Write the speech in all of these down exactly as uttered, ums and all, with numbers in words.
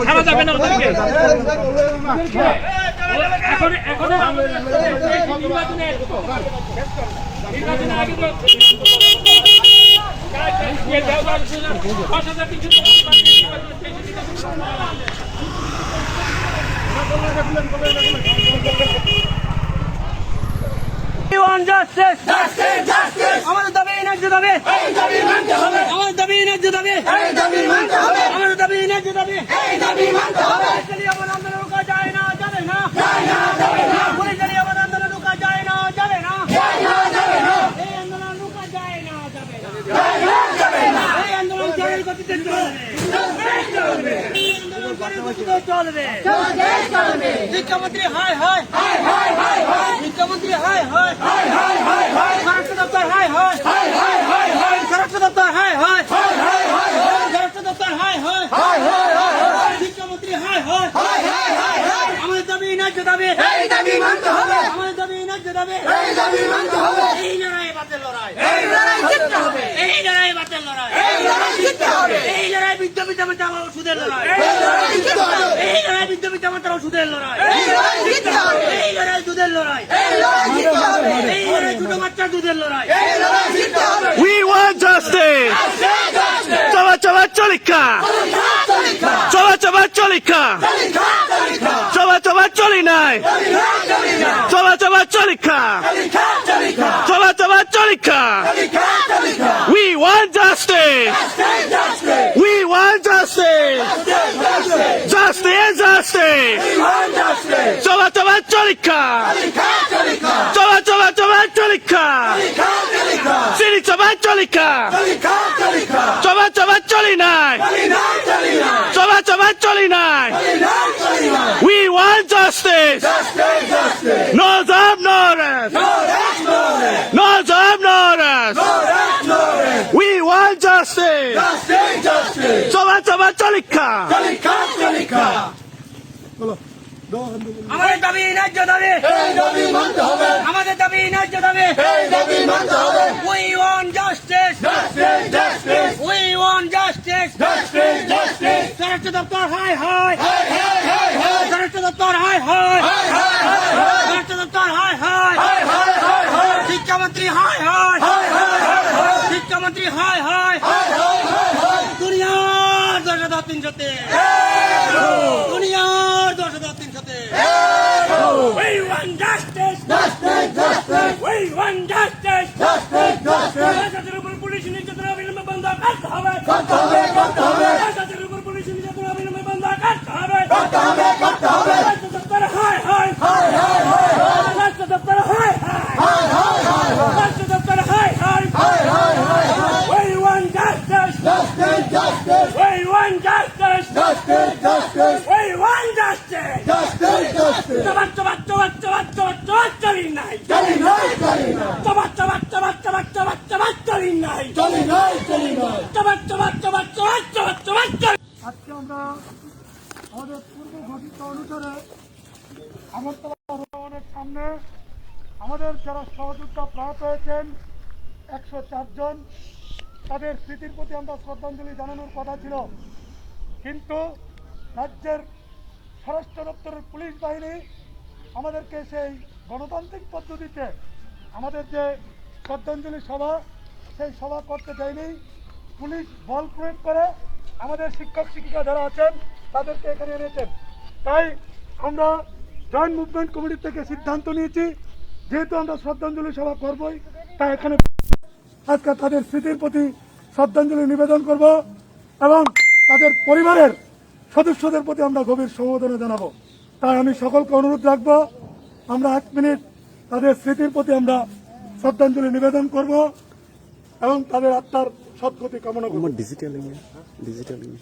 ছাড়া যাবে না ওদেরকে। এখন, এখন নির্বাচনে আসবো। নির্বাচনের আগে তো পাঁচ হাজার তিনশো। We want justice! Justice! Justice! আমাদের দাবি ন্যায্য দাবি! এই দাবি মানতে হবে! আমাদের দাবি ন্যায্য দাবি! এই দাবি মানতে হবে! আমাদের দাবি ন্যায্য দাবি! এই দাবি মানতে হবে! পুলিশ চালিয়ে আমার আন্দোলন রুখা যায় না, যাবে না! যায় না, যাবে না! পুলিশ চালিয়ে আমার আন্দোলন রুখা যায় না, যাবে না! যায় না, যাবে না! এই আন্দোলন রুখা যায় না, যাবে না! যায় না, যাবে না! এই আন্দোলন জোরের গতিতে চলবে! চলবে, চলবে! এই আন্দোলন জোরের গতিতে চলবে! চলবে, চলবে! শিক্ষামন্ত্রী হায় হায়! হায়, হায়, হায়, হায়! শিক্ষামন্ত্রী হায় হায়! হায়, হায়, হায়, হায়! স্বরাষ্ট্র দপ্তর হায় হায়! হায়, হায়, হায়, হায়! স্বরাষ্ট্র দপ্তর হায় হায়! হায়, হায়, হায়, হায়! স্বরাষ্ট্র দপ্তর হায় হায়! হায়, হায়, হায়, হায়! শিক্ষামন্ত্রী হায় হায়! হায়, হায়, হায়, হায়! আমাদের দাবি ন্যায্য দাবি! এই দাবি মানতে হবে! আমাদের দাবি ন্যায্য দাবি! এই দাবি মানতে হবে! এই লড়াই বাতের লড়াই! এই লড়াই জিততে হবে! এই লড়াই বাতের লড়াই! এই লড়াই জিততে হবে! এই লড়াই বিদ্যাপীঠ আমার ওষুধের লড়াই! এই লড়াই জিততে হবে! এই লড়াই বিদ্যাপীঠ আমার ওষুধের লড়াই! এই লড়াই জিততে হবে! এই লড়াই দুধের লড়াই! এই লড়াই জিততে হবে! এই লড়াই ছোট বাচ্চা দুধের লড়াই! এই লড়াই জিততে হবে! We want justice! Justice! Justice! Choba choba cholikha! Cholikha! Choba choba cholikha! Cholikha! Cholikha! Choba choba cholinai! Cholikha! Cholikha! Choba choba cholikha! Cholikha! Cholikha! Choba choba cholikha! Cholikha! Cholikha! We want justice! Justice! Justice! We want justice! Justice! Justice! Justice! Justice! We want justice! Choba choba cholikha! Cholikha! Cholikha! Choba choba choba cholikha! Cholikha! Cholikha! Chini choba cholikha! Cholikha! Cholikha! Choba choba cholinai! Cholinai! Cholinai! Choba choba cholinai! Cholinai! Cholinai! We want justice! Justice! Justice! No job, no rest! No rest! No rest! No job, no rest! No rest! No rest! We want justice! Justice! Justice! Choba choba cholikha! Cholikha! Cholikha! আমাদের দাবি ন্যায্য দাবি! এই দাবি মানতে হবে! আমাদের দাবি ন্যায্য দাবি! এই দাবি মানতে হবে! We want justice! Justice! Justice! We want justice! Justice! Justice! স্বরাষ্ট্র দপ্তর হায় হায়! হায় হায় হায় হায়! স্বরাষ্ট্র দপ্তর হায় হায়! হায় হায় হায় হায়! স্বরাষ্ট্র দপ্তর হায় হায়! হায় হায় হায় হায়! শিক্ষামন্ত্রী হায় হায়! হায় হায় হায় হায়! শিক্ষামন্ত্রী হায় হায়! হায় হায় হায় হায়! দুনিয়ার দশ হাজার তিনশো তেইশ! দুনিয়ার দশ হাজার তিনশো তেইশ! We want justice! Justice! Justice! We want justice! Justice! Justice! রাজা উপর পুলিশ নির্যাতন অবিলম্বে বন্ধ করতে হবে! করতে হবে! করতে হবে! রাজা উপর পুলিশ নির্যাতন অবিলম্বে বন্ধ করতে হবে! করতে হবে! করতে হবে! রাজ্য সরকার হায় হায়! হায় হায় হায় হায়! রাজ্য সরকার হায় হায়! হায় হায় হায় হায়! রাজ্য সরকার হায় হায়! হায় হায় হায় হায়! We want justice! Justice! Justice! We want justice! Justice! Justice! We want justice! Justice! Justice! জবাব, জবাব, জবাব, জবাব, জবাব, জবাব চাই নাই। চাই নাই, চাই নাই। জবাব, জবাব, জবাব, জবাব, জবাব, জবাব চাই নাই। চাই নাই, চাই নাই। জবাব, জবাব, জবাব, জবাব, জবাব, জবাব চাই। আজকে আমরা আমাদের পূর্ব ঘোষিত অনুসারে আগরতলা ভবনের সামনে আমাদের যারা সহযোদ্ধা প্রাণ পেয়েছেন একশো চার জন, তাদের স্মৃতির প্রতি আমরা শ্রদ্ধাঞ্জলি জানানোর কথা ছিল, কিন্তু রাজ্যের স্বরাষ্ট্র দপ্তরের পুলিশ বাহিনী আমাদেরকে সেই গণতান্ত্রিক পদ্ধতিতে আমাদের যে শ্রদ্ধাঞ্জলি সভা, সেই সভা করতে দেয়নি। পুলিশ বল প্রয়োগ করে আমাদের শিক্ষক শিক্ষিকা যারা আছেন তাদেরকে এখানে এনেছেন। তাই আমরা জয়েন্ট মুভমেন্ট কমিটি থেকে সিদ্ধান্ত নিয়েছি, যেহেতু আমরা শ্রদ্ধাঞ্জলি সভা করবই, তাই এখানে আজকে তাদের স্মৃতির প্রতি শ্রদ্ধাঞ্জলি নিবেদন করব এবং তাদের পরিবারের সদস্যদের প্রতি আমরা গভীর সমবেদনা জানাবো। তাই আমি সকলকে অনুরোধ রাখবো, আমরা এক মিনিট তাদের স্মৃতির প্রতি আমরা শ্রদ্ধাঞ্জলি নিবেদন করব এবং তাদের আত্মার সদ্গতি কামনা করব। আমার ডিজিটাল ইয়ে, ডিজিটাল ইয়ে।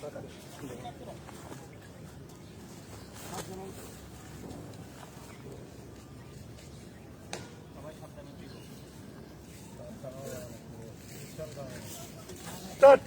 Start.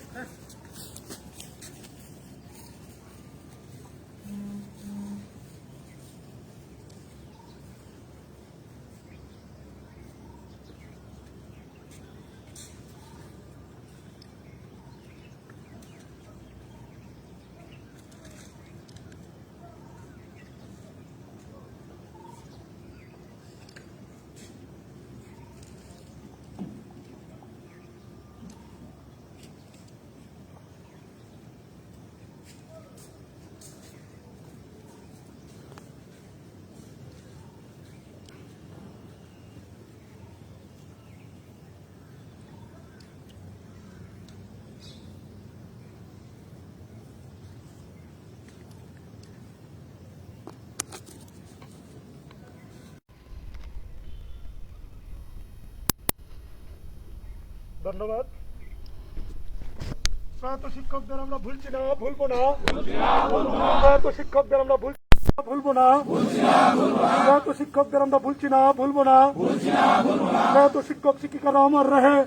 ধন্যবাদ। প্রয়াত শিক্ষকদের আমরা ভুলছি না, ভুলবো না। প্রয়াত শিক্ষকদের আমরা ভুলছি না, ভুলবো না। প্রয়াত শিক্ষকদের আমরা ভুলছি না, ভুলবো না। প্রয়াত শিক্ষক শিক্ষিকারা অমর রহে।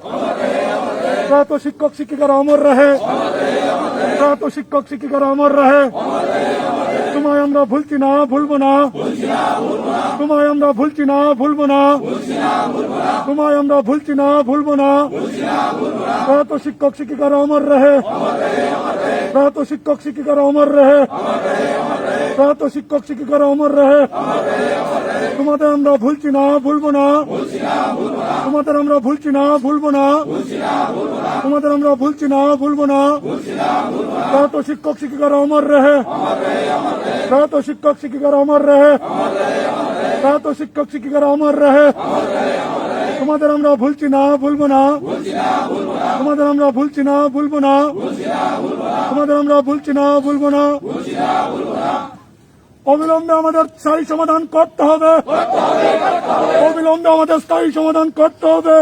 প্রয়াত শিক্ষক শিক্ষিকারা অমর রহে। প্রয়াত শিক্ষক শিক্ষিকারা অমর রহে। তোমায় আমরা ভুলছি না, ভুলবো না। তোমায় আমরা ভুলছি না, ভুলবো না। তোমায় আমরা ভুলছি না, ভুলবো না। প্রয়াত শিক্ষক শিক্ষিকারা অমর রহে। প্রয়াত শিক্ষক শিক্ষিকারা অমর রহে। প্রয়াত শিক্ষক শিক্ষিকারা অমর রহে। তোমাদের আমরা ভুলছি না, ভুলবো না। তোমাদের আমরা ভুলছি না, ভুলবো না। তোমাদের আমরা ভুলছি না, ভুলবো না। প্রয়াত শিক্ষক শিক্ষিকারা অমর রহে। প্রয়াত শিক্ষক শিক্ষিকারা অমর রহে। প্রয়াত শিক্ষক শিক্ষিকারা অমর রহে। তোমাদের আমরা ভুলছি না, ভুলবো না। তোমাদের আমরা ভুলছি না, ভুলবো না। তোমাদের আমরা ভুলছি না, ভুলবো না। অবিলম্বে আমাদের স্থায়ী সমাধান করতে হবে। অবিলম্বে আমাদের স্থায়ী সমাধান করতে হবে।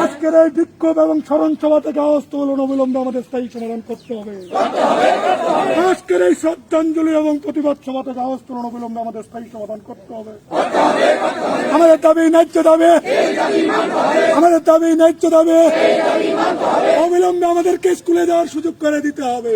আজকের এই বিক্ষোভ এবং স্মরণ সভা থেকে আওয়াজ তুলুন, অবিলম্বে আমাদের স্থায়ী সমাধান করতে হবে। আজকের এই শ্রদ্ধাঞ্জলি এবং প্রতিবাদ সভা থেকে আওয়াজ তুলুন, অবিলম্বে আমাদের স্থায়ী সমাধান করতে হবে। আমাদের দাবি ন্যায্য দাবি, আমাদের দাবি ন্যায্য দাবি। অবিলম্বে আমাদেরকে স্কুলে যাওয়ার সুযোগ করে দিতে হবে।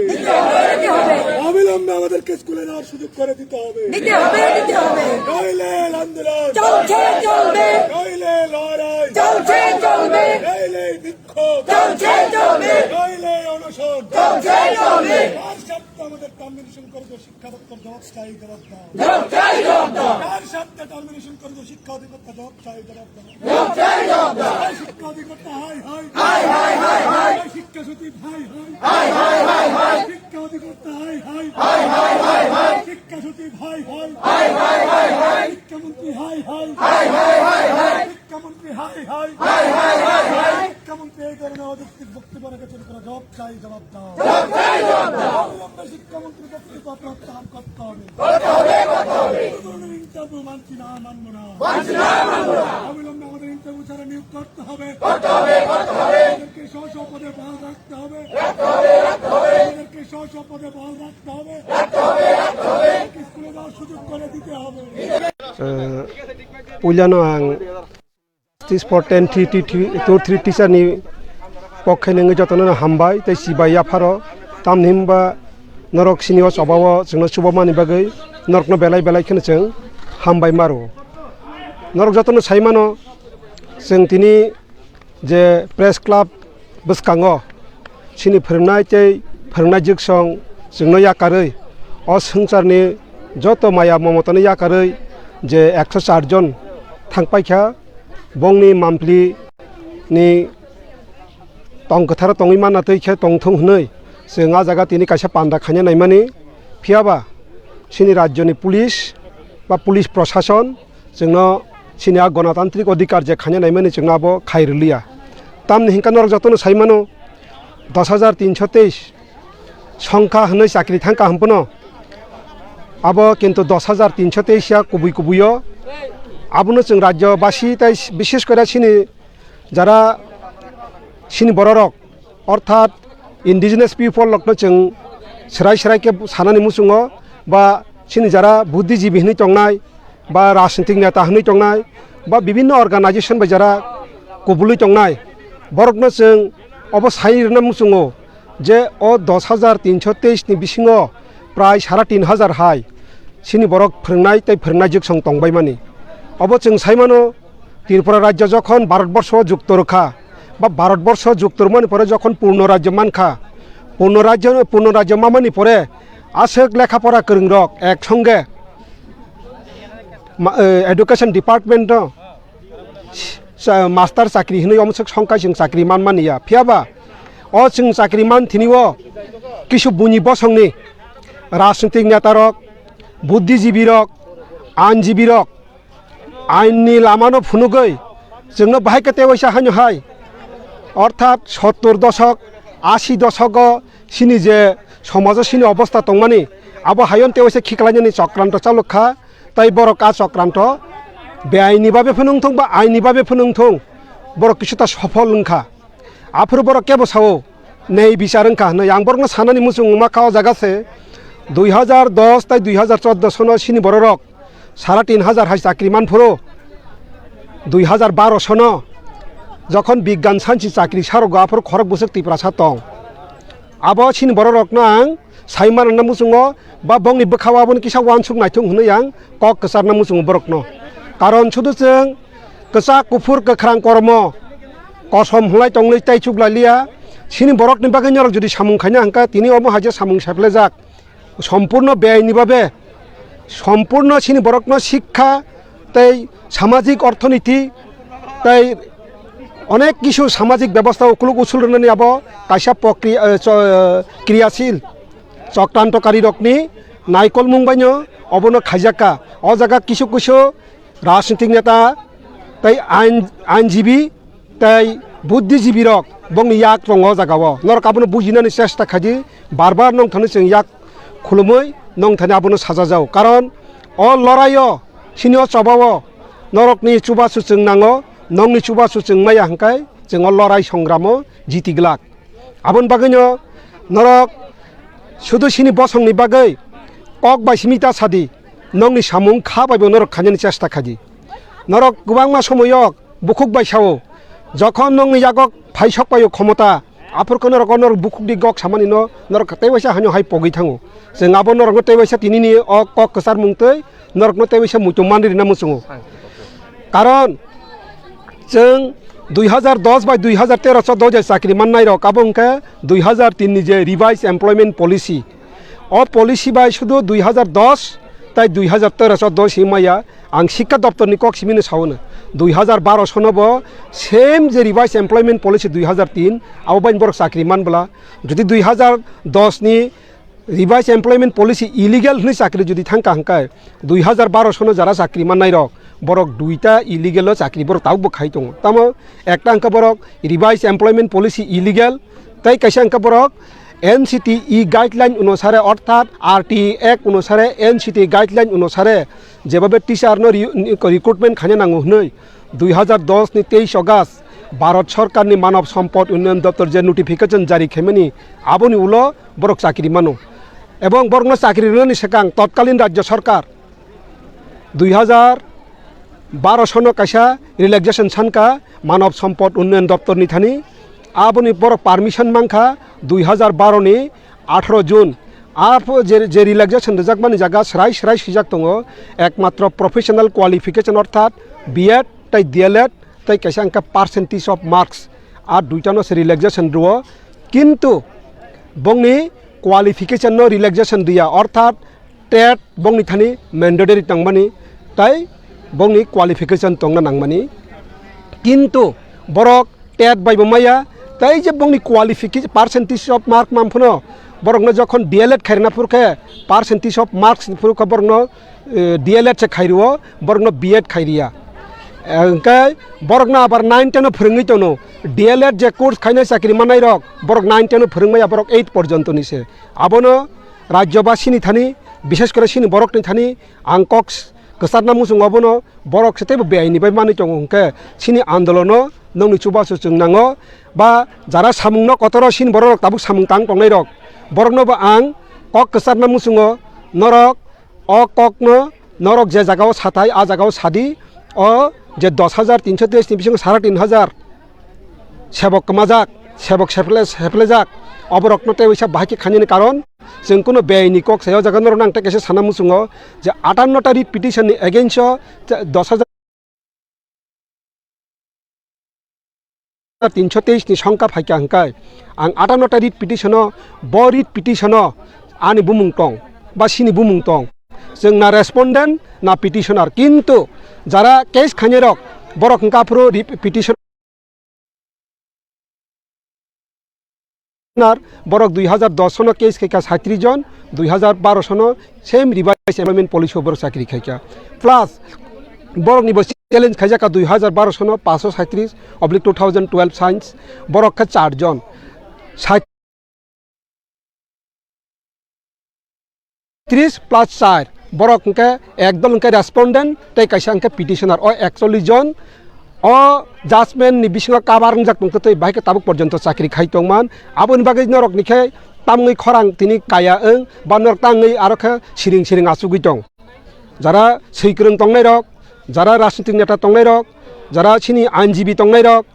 অবিলম্বে আমাদেরকে স্কুলে যাওয়ার সুযোগ করে দিতে হবে। দিতে হবে, দিতে হবে। নইলে আন্দোলন চলছে, চলবে। নইলে লড়াই চলছে, চলবে। নইলে বিক্ষোভ চলছে, চলবে। নইলে অনশন চলছে, চলবে। কার স্বার্থে আমাদের টার্মিনেশন করেছে শিক্ষা দপ্তর? জবাব চাই, জবাব দাও। জবাব চাই, জবাব দাও। কার স্বার্থে টার্মিনেশন করেছে শিক্ষা অধিকর্তা? জবাব চাই, জবাব দাও। জবাব চাই, জবাব দাও। শিক্ষা অধিকর্তা হাই হাই। হাই হাই হাই হাই। শিক্ষা সচিব হাই হাই। হাই হাই হাই হাই। শিক্ষা অধিকর্তা হাই হাই। হাই হাই হাই হাই। শিক্ষা সচিব হাই হাই। হাই হাই হাই হাই। শিক্ষামন্ত্রী হাই হাই। হাই হাই হাই হাই। শিক্ষামন্ত্রী হাই হাই। হাই হাই হাই হাই। শিক্ষামন্ত্রী এই ধরনের অযৌক্তিক বক্তব্য রেখেছেন, তারা জবাব চাই, জবাব দাও। জবাব চাই, জবাব দাও। অবিলম্বে শিক্ষামন্ত্রীর বক্তব্য প্রত্যাহার করতে হবে। করতে হবে, করতে হবে। কোনো ধরনের ইন্টারভিউ মানছি না, মানবো না। মানছি না, মানবো না। অবিলম্বে আমাদের ইন্টারভিউ ছাড়া নিয়োগ করতে হবে। করতে হবে, করতে হবে। আমাদেরকে স্ব স্ব পদে বহাল রাখতে হবে। রাখতে হবে, রাখতে হবে। আমাদেরকে স্ব স্ব পদে বহাল রাখতে হবে। রাখতে হবে, রাখতে হবে। আমাদেরকে স্কুলে যাওয়ার সুযোগ করে দিতে হবে। Puilano ang Justice for ten three two three teacher ni pokhe nungwi jotono no hambai tei chibai yapharo, tamni hinba norok sini o choba o chwngno chubamani bagwi norokno belai belai kheno chwng hambai maro. Norok jotono sai mano, chwng tini je press club bwskango chini phwrwngnai tei phwrwngnai jwksong chwngno yakarwi, o swngcharni joto maya momotano yakarwi je ekso char jon thangpaikha, bongni mampli ni tong kwtharo tongwi manna twi khe tongthung hwnwi chwng a jaga tini kaisa panda khaina naimani. Phiyaba chini rajyoni police ba police prosason chwngno chini a gonotantrik odhikar je khaina naimani chwngno abo khai rwliya. Tamni hinkhe norok jotono sai mano, dos hajar tinso teis songkha hwnwi chakri thangkha hwnphano abo kintu dos hajar tinso teis ya kubui kubuio Abono chwng rajyobasi tei bises kore chini jara chini bororok, orthat indigenous people rokno chwng swrai swrai khe sanani muchungo, ba chini jara buddhijibi hinwi tongnai, ba rajnitik neta hinwi tongnai, ba bibinno organization bai jara kubului tongnai, borokno chwng obo sai rwna muchungo je o dos hajar tinso teis ni bisingo prai sara tin hajar hai chini borok phwrwngnai tei phwrwngnai jwksong tongbaimani. Obo chwng sai mano, Tripura rajyo jokhon Bharatborsho jukto rwkha, ba Bharatborsho jukto rwmani pore jokhon purno rajyo mankha, purno rajyo, purno rajyo mamani pore aswk lekha pora kwrwngrok ek songe ma-, eh, education department no sa-, master chakri hinwi omo swk songkai chwng chakri manmani ya. Phiya ba o chwng chakri man thini o kisu buini bosongni rajnitik netarok, buddhijibirok, ainjibirok ainni lamano phunugwi chwngno bahai khe tewaisa haino hai, orthat sottor dosok, ashi dosogo chini je somajo chini obostha tongmani, abo hayon tewaisa khiklainani chokranto chalok kha. Tai borok a chokranto beainni babe phano wngthung ba ainni babe phano wngthung, borok kisuta sofol wngkha. Aphuru borok kebo sao, nei bichar wngkha hwnwi. Ang borokno sanani muchung wngma kha o jaga se, dui hajar dos tai dui hajar chordo sono chini bororok sara tin hajar hai chakri manphuru, dui hajar baro sono jokhon bigyan sanchi chakri sarogo aphuru khorok bwswk Tiprasa tong. Abo chini bororokno ang sai manna muchungo, ba bongni bwkhao aboni kisa uansuk naithung hwnwi ang kok kwcharna muchungo borokno. Karon sudu chwng kwchak, kuphur, kwkhrang, kormo, kosom hwnlai tongwi tei chuklai liya. Chini borokni bagwi norok jodi samung khaina hwnkha, tini omo hai je samung seplejak, sompurno beainni babe, sompurno chini borokno sikha tei samajik orthoniti tei onek kisu samajik bebosta ukuluk usul rwnani abo kaisa pokri-, eh, cho-, eh, kriyasil chokrantokarirokni naikolmung baino obono khaijakha. O jaga kisu kisu rajnitik neta tei ain, ainjibi tei buddhijibirok bongni yak tongo o jagao. Norok abono bujinani chesta khaidi, bar bar nongthani chwng yak khulumwi nongthani abono sajajao. Karon o loraio, chini o chobao norokni chubachu chwng nango, nongni chubachu chwng maya hwnkhe chwng o lorai songramo jiti glak. Aboni bagwino norok sudu chini bosongni bagwi kok bai simi ta sadi, nongni samung kha baibo norok khainani chesta khaidi. Norok kwbangma somoyo bukhuk bai sao, jokhon nongni yago phai sok paio khomota, aphuru khe norok o norok bukhukni gok samanino norok tei waisa haino hai pogwi thango. Chwng abo norokno tei waisa tinini o kok kwcharmung tei norokno tei waisa muitu manri rina muchungo. Karon chwng dui hajar dos bai dui hajar tero chordo je chakri mannairok, abo hwnkhe dui hajar tin ni je Revised Employment Policy, o policy bai sudu dui hajar dos tai dui hajar tero chordo si maya. Ang Sikha Doptorni kok simino saono, dui hajar baro sono bo same je Revised Employment Policy dui hajar tin, abo bai borok chakri man bwla. Jodi dui hajar dos ni Revised Employment Policy illegal hwnwi chakri jodi thangkha hwnkhe, dui hajar baro sono jara chakri mannairok, borok duita illegal o chakri borok tabukbo khai tongo. Tamo ekta hwnkhe borok Revised Employment Policy illegal, tei kaisa hwnkhe borok N C T E guideline onusare, orthat R T I Act onusare, N C T E guideline onusare jebabe teacher no re-, recruitment khaina nango hwnwi dui hajar dos ni teis August Bharat Sarkar ni Manav Sampad Unnayan Doptor je notification jari khaimani, aboni ulo borok chakri mano. Ebong borokno chakri rwnani swkang totkalin Rajya Sarkar dui hajar baro sono kaisa relaxation sankha Manav Sampad Unnayan Doptor ni thani. Aboni borok permission mankha dui hajar baro ni atharo June. Arpho je, je relaxation rwjakmani jaga srai srai swijak tongo, ekmatro professional qualification, orthat B Ed tei D L Ed tei kaisa hwnkhe percentage of marks, a duitano se relaxation rwo, kintu bongni qualification no relaxation rwya, orthat TET bongni thani mandatory tongmani tei bongni qualification tongna nangmani, kintu borok TET bai bo maya, tei je bongni qualification, percentage of mark man phano, borokno jokhon D L Ed khairina phuru khe, percentage of marks ni phuru khe borokno, eh, D L Ed se khairio, borokno B Ed khairiya. Hwnkhe borokno abar nine ten o phwrwngwi tono, D L Ed je course khaina chakri manai rok, borok nine ten o phwrwngmaya, borok eight porjonto ni se. Abono rajyobasini thani, bishes kore chini borokni thani ang kok s-, Kwcharna muchungo abono borok se teibo beaini bai manwi tongo hwnkhe chini andolono nokni chubachu chwng nango ba jara samungno kotoro chini bororok tabuk samung tang tongnai rok borokno bo ang kok kwcharna muchungo norok o kokno norok je jagao sathai a jagao sadi o je dos hajar tinso teis ni bisingo sara tin hajar sebok kwmajak, sebok seple-, seplejak, oborokno tei waisa bahai khe khainani karon chwng kuno beaini kok sai o jaga norok nang tei kaisa sana muchungo je atanno ta writ petition ni against o dos hajar tinso teis ni songkha phaikha hwnkhe ang atanno ta writ petition o bo writ petition o ani bumung tong ba sini bumung tong chwng na respondent na petitioner kintu jara case khainai rok borok hwnkha phuru writ petition Nar borok dui hajar dos sono case khaikha saitris jon, dui hajar baro sono same revised employment policy o borok chakri khaikha. Plus borok ni bo challenge khaijakha dui hajar baro sono paanso saitris oblique two thousand twelve science borok khe char jon. Tris plus char borok hwnkhe ekdol hwnkhe respondent tei kaisa hwnkhe petitioner o ekchollish jon o judgment ni bisingo kabar wngjak tongtwi tei bahai khe tabuk porjonto chakri khai tongman aboni bagwi norok ni khe tamungwi khorang tini kaya wng ba norok tangwi aro khe siring siring achugwi tong jara swikwrwng tongnai rok jara rajnitik neta tongnai rok jara chini ainjibi tongnai rok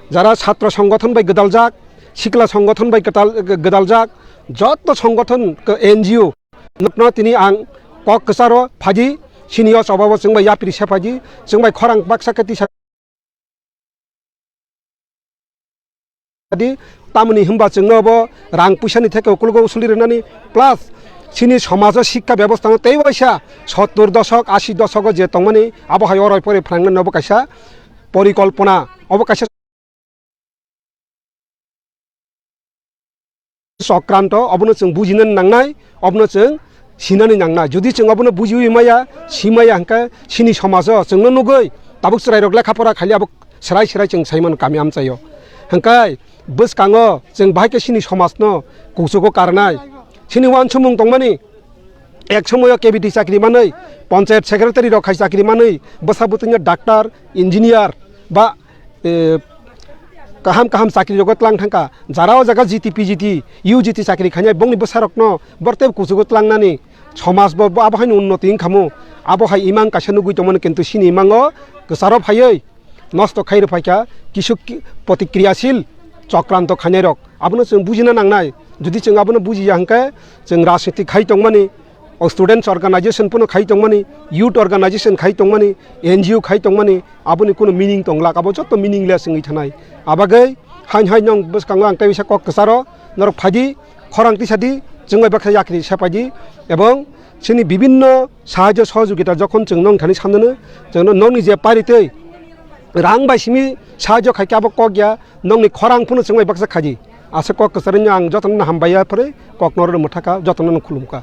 jara chhatro songgothon bai gwdaljak, sikla songgothon bai gwdal-, gwdaljak, joto songgothon, N G O nokno tini ang kok kwcharo phaidi, sini o chobabo chwng bai yapri se phaidi, chwng bai khorang baksa khe tisa di, tamoni hwnba chwngno bo rang puisani theke ukologo usuli rwnani, plus chini somajo sikha bebostha no tei waisa sottur doshok, ashi doshogo je tongmani, abo hai o roi pori phrangna nobo kaisa porikolpona, obo kaisa chokranto, obono chwng bujinani nangnai, obono chwng sinani nangnai. Jodi chwng obono bujiwi maya, simaya hwnkhe chini somajo chwngno nugwi tabuk chwrairok lekha pora khaili abo serai serai chwng saimano kami amchaio. Hwnkhe bwskango chwng bahai khe chini somajno kuchugo karnai. Chini uansukmung tongmani, ek somoyo K B T chakri manwi, panchayat secretary rok hai chakri manwi, bwsa bwtwino doctor, engineer ba, eh, kaham kaham chakri rogo tlang thangkha. Jara o jaga G T, P G T, U G T chakri khainai bongni bwsarokno bortei kuchugo tlangnani somaj bo, bo abo haino unnoti wngkhamu. Abo hai imang kaisa nugwi tongmani, kintu chini imango kwcharo phaiwi nosto khai rwphaikha kisu ki-, protikriyasil chokranto khainairok. Abono chwng bujina nangnai. Jodi chwng abono bujiya hwnkhe chwng rajniti khai tongmani, o students organization pono khai tongmani, youth organization khai tongmani, N G O khai tongmani, aboni kuno meaning tonglak, abo joto meaningless wngwi thanai. Abagwi hain hai nwng bwskango ang tei bisa kok kwcharo norok phaidi, khorang tisadi, chwng bai baksa yakri sepaidi, ebong chini bibinno sahajyo sohojogita jokhon chwng nwng thani sanjano, chwngno nokni je paritwi rang bai simi sahajyo khaikhe abo kok ya, nokni khorang phano chwng bai baksa khaidi. Aswk kok kwcharino ang jotono hambai ya phwrwi kok norokno mwthaka, jotono khulumkha.